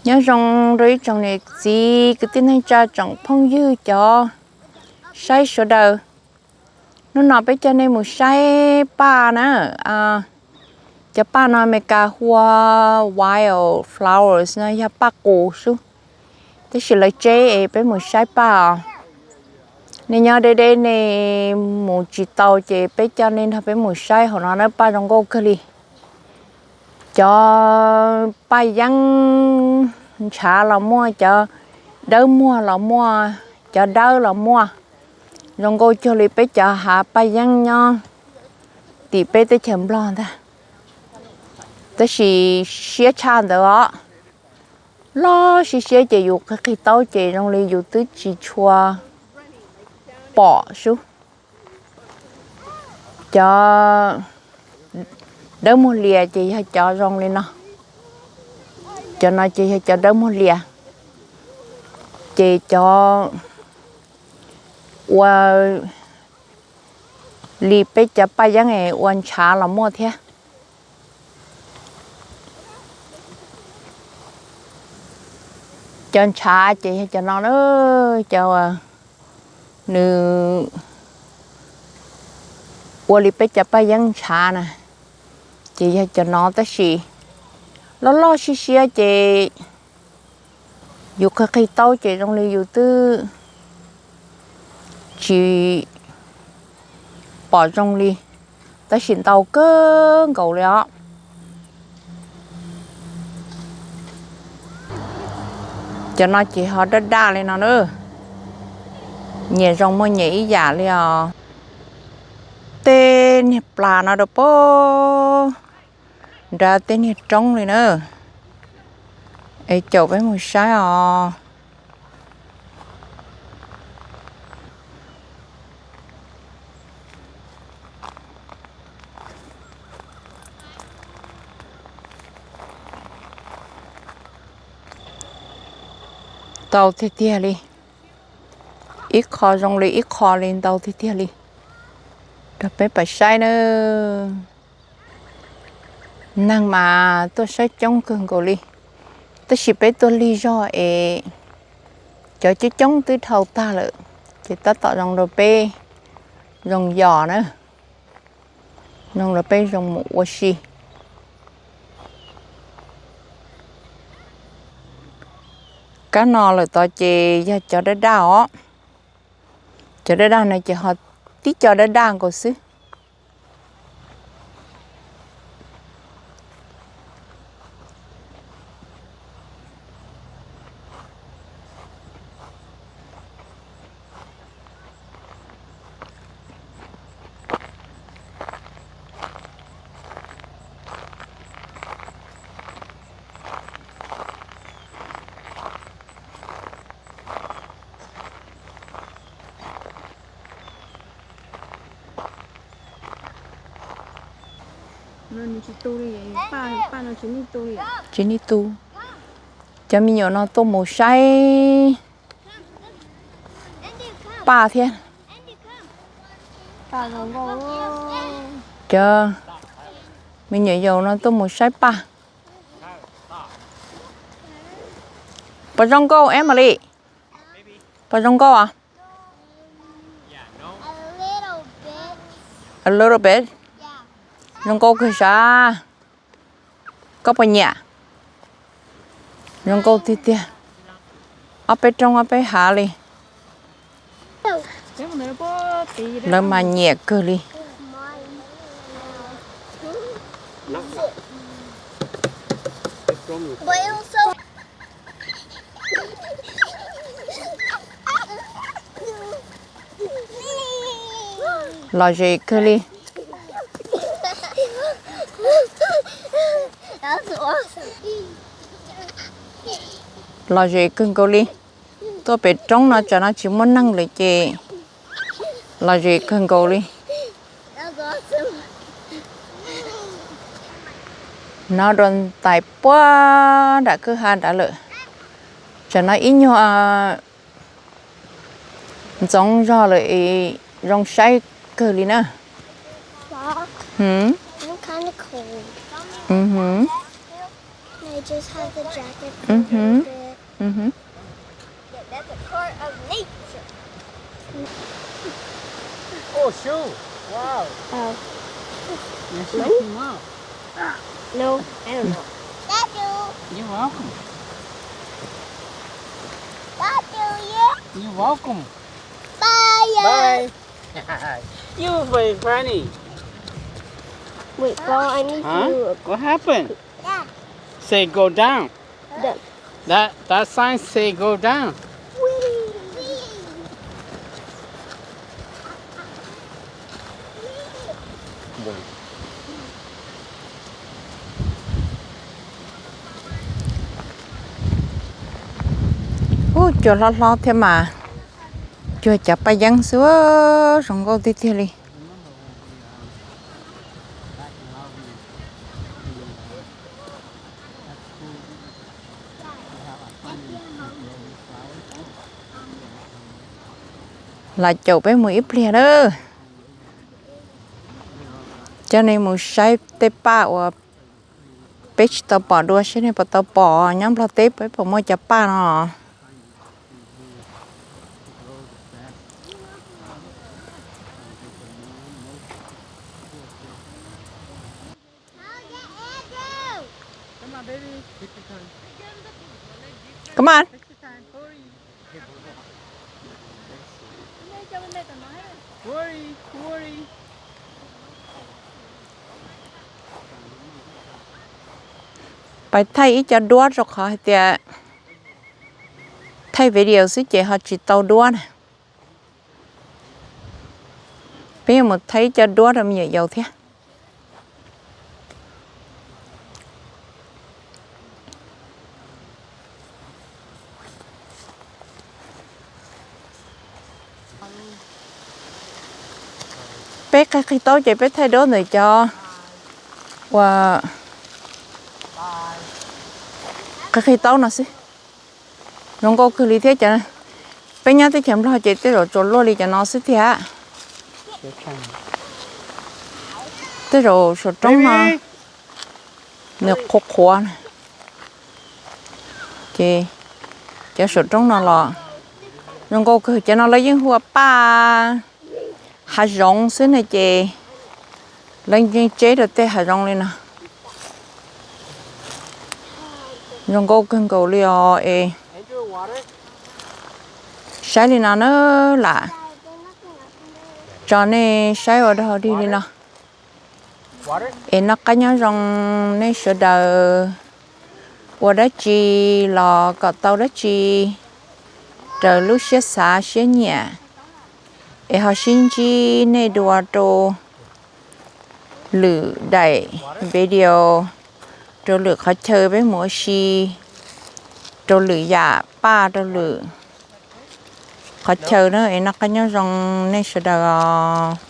Nyob zoo rau ib tsoom niam txiv kwv tij neej tsa tsoom phooj ywg cov saib sawv daws. Hnub no peb coj nej mus saib paj na. Cov paj no Amelikas hu ua wild flowers no, yog paj qus xwb. Tab sis lawv tseb es peb mus saib paj os. Nej nyob deb deb nej mus tsis tau ces peb coj nej nrog peb mus saib hauv no na, paj zoo nkauj kawg li. Cov paj yeeb ntshav los muaj, cov dawb muag los muaj, cov dawb los muaj. Zoo nkauj cuag li peb cov hav paj yeeb nyob tim peb teb chaws Nplog ntag. Tab sis siab tshaj ntawd os, loj siab siab ces yus qhib qhib taub ces zoo li yus twb tsis tshua pom sub. Cov dawb muag lias ces yog cov zoo li no. Cov no ces yog cov dawb muag lias. Ces cov ua li peb cov paj yeeb es ua ntshav los muaj thiab. Cov ntshav ces yog cov no na, cov nws ua li peb cov paj yeeb ntshav na, ces yog cov no tab sis loj loj siab siab ces yus qhib qhib taub ces zoo li yus twb tsis pom zoo li, tab sis ntau kawg nkaus li os. Cov no ces ho daj daj li no na, nyias zoo muaj nyias ib yam li os. Tej niag plas no rau pem nrad tej niag roob li na, es caum peb mus saib os. Ntau tiag tiag li, ib qho zoo li ib qho li, ntau tiag tiag li. Rau peb pais saib na. Neeg mas tuaj saib coob kawg nkaus li, tab sis peb tuaj lig zog es cov coob coob twb dhau tag lawm, ces tab tom zoo rau peb zoo yos na, zoo rau peb zoo mus ua si. Kab no lawm tod ces yog cov daj daj os. Cov daj daj no ces ho tib co daj daj nkaus xwb. Tsis nij tu. Cov me nyuam no tuaj mus saib paj thiab. Cov me nyuam yaus no tuaj mus saib paj. Puas zoo nkauj Emily? Puas zoo nkauj os? A little bit. Zoo nkauj kawg sav. Koj puas nyiam? Zoo nkauj tiag tiag. Ob peb roob ob peb hav li. Lawv mas nyiam kawg li. Lom zem kawg li. Lom zem kawg nkaus li. Tuaj pem roob no tsam no tsis muaj neeg lawm ces lom zem kawg nkaus li. No dua ntais puag nram kwj ha nrad lawm. Tsam no ib nyuag ntxoov zog lawm es zoo saib kawg li na. It just has the jacket. Mm-hmm. Mm-hmm. Yeah, that's a part of nature. Oh, shoe. Wow. Oh. You should come out. No, I don't know. That do. You're welcome. That do, yeah. You're welcome. Bye, yeah. Bye. You very funny. Wait, Paul, I need huh? You. What happened? Dad. Say go down. Dad. That, that sign say go down. Ub, cua hlob hlob thiab mas, cua cav paj yeeb xwb, zoo nkauj tiag tiag li. Lam caum peb mus ib pliag lawm. Coj nej mus saib tej paj uas peb tsis tau pom dua, saib nej puas tau pom nyob Nplog teb, peb puas muaj cov paj no. Come on. Pais thaij ib co duab rau qhov hais tias thaij video xwb ces ho tsis tau duab na. Peb yuav mus thaij ib co duab rau me nyuam yaus thiab. Peb qhib qhib taub ces peb thaij duab ntawm cov uas qhib qhib taub no xwb. Zoo nkauj kawg li thiab cov, peb nyob teb chaws Nplog ces tej zaum tsuas luaj li cov no xwb thiab. Tej zaum saum roob no nws qhuav qhuav na, ces cov saum roob no los zoo nkauj kawg. Cov no lawv yeej hu ua paj hav zoov xwb ne, ces lawv yeej tseb rau tej hav zoov li no. Zoo nkauj kawg nkaus li os es. Saib li no na lam tso nej saib ua dog dig li no. Es noj qab nyob zoo nej sawv daws, ua dab tsi los kom tau dab tsi raws lub siab xav siab nyiam, es ho sib ntsib nej dua rau lwm daim video, rau lwm qhov chaw peb mus ua si, rau lwm yam paj, rau lwm qhov chaw na. Es noj qab nyob zoo nej sawv daws os.